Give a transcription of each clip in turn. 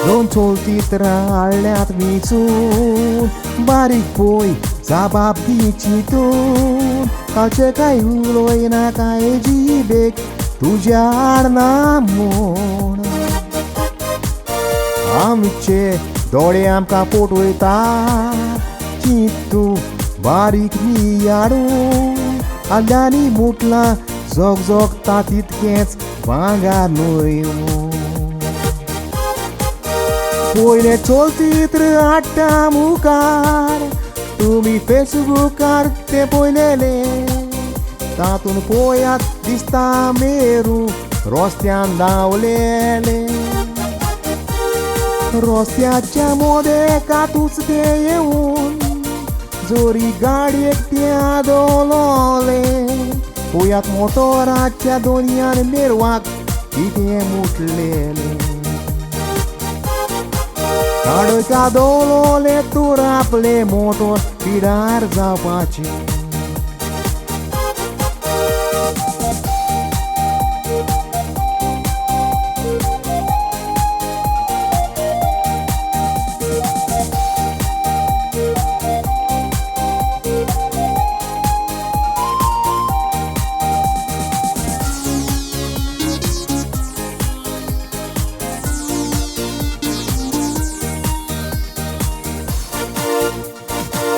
दोन चलचित्रां हाडल्यात विंचून बारीक पळय जाबाब दी चिंतून कालचें कांय उलयना काय जिबेक तुज्या आड ना म्हूण आमचे दोळे आमकां पोटवयता चिंतू बारीक नियाळून आल्यांनी मुटलां झगझगता तितकेंच भांगर न्हय पयलें चलचित्र हाडटा मुखार तुमी फेसबुकार तें पळयलेलें तातूंत पळयात दिसता मेरू रस्त्यान धांवलेलें रस्त्याच्या मोदेकातूच तें येवन जोरी गाडयेक तें आदोलोलें पळयात मोटोराच्या दोनयान मेरवाक कितें मुटलेलें काडयका दोलोलें तर आपलें मोटोर पिडार जावपाचें.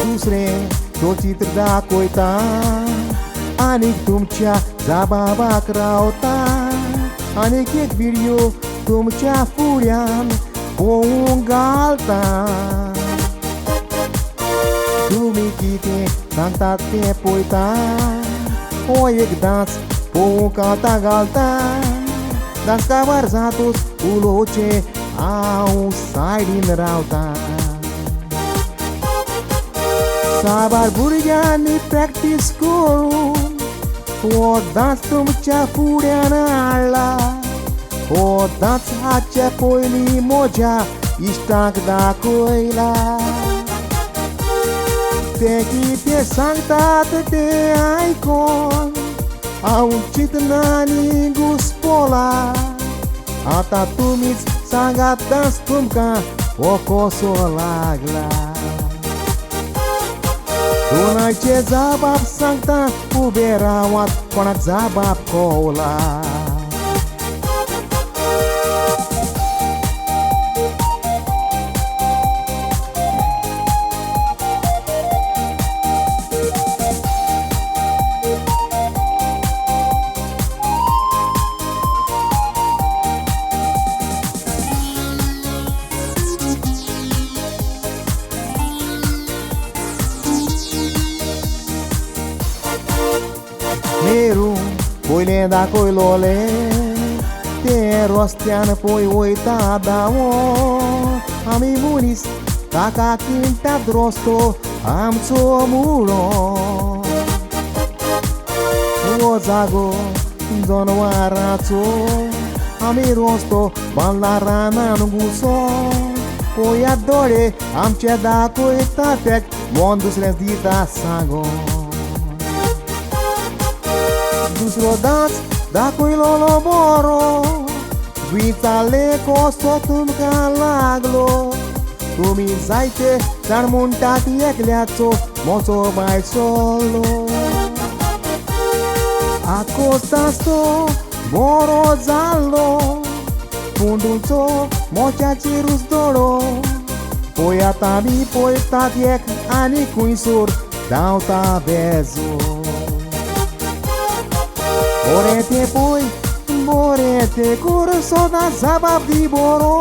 दुसरें चलचित्र दाखयता आनीक तुमच्या जाबाबाक रावता आनीक एक व्हिडियो तुमच्या फुड्यान पळोवंक घालता तुमी कितें सांगतात तें पळयता हो एक डांस पळोवंक आतां घालता डांस काबार जातूच उलोवचें हांव सायडीन रावता. साबार भुरग्यांनी प्रॅक्टीस करून हो डांस तुमच्या फुड्यान हाडला हो डांस हाचे पयलीं म्हज्या इश्टांक दाखयला ते कितें सांगतात तें आयकोन हांव चिंतना आनी घुस्पोला आतां तुमीच सांगात डांस तुमकां हो कसो लागला. कोणाचे जाबाब सांगता उबे रावात कोणाक जाबाब कोवला. मेरू पयलें दाखयलोलें तें रस्त्यान पळय वयता धांवोन आमी मनीस ताका किणटात रस्तो आमचो मुळो हो जागो जनवाराचो आमी रस्तो बांदला रानान घुसोन पळयात दोळे आमचे दाखयता तेक मन दुसरें दिता सांगोन. दुसरो डांस दाखयलोलो बरो विचारले कसो तुमकां लागलो तुमी जायते जाण म्हणटात एकल्याचो मोचो बाय चल्लो आकोस डांस तो बरो जाल्लो पूण तुमचो मोच्याचेरूच दोळो पळयात आमी पळयतात एक आनी खुंयसर धांवता बेजो. बोरें तें पळय बोरें तें कर सदां जाबाब दी बरो.